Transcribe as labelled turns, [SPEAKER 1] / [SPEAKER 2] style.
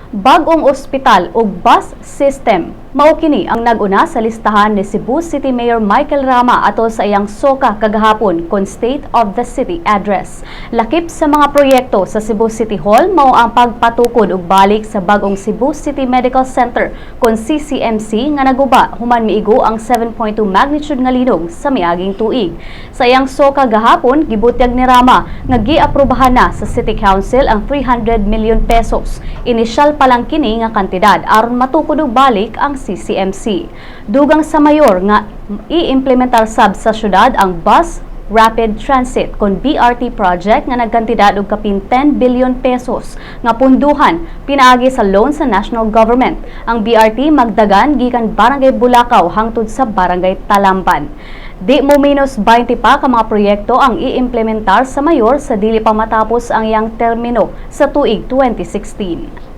[SPEAKER 1] Bag-ong ospital ug bus system. Mao kini ang nag-una sa listahan ni Cebu City Mayor Michael Rama atol sa iyang SOCA kagahapon kon State of the City Address. Lakip sa mga proyekto sa Cebu City Hall mao ang pagpatukod og balik sa bag-ong Cebu City Medical Center kon CCMC nga naguba human miigo ang 7.2 magnitude nga linog sa miaging tuig. Sa iyang SOCA gahapon, gibutyag ni Rama nga giaprobahan na sa City Council ang 300 million pesos. Inisyal pa lang kini nga kantidad aron matukod og balik ang CCMC. Dugang sa mayor nga iimplementar sab sa syudad ang Bus Rapid Transit kon BRT project nga nagkantidad og kapin 10 billion pesos nga punduhan pinaagi sa loan sa national government. Ang BRT magdagan gikan Barangay Bulacau hangtod sa Barangay Talamban. Di mo minus 20 pa ka mga proyekto ang iimplementar sa mayor sa dili pa matapos ang iyang termino sa tuig 2016.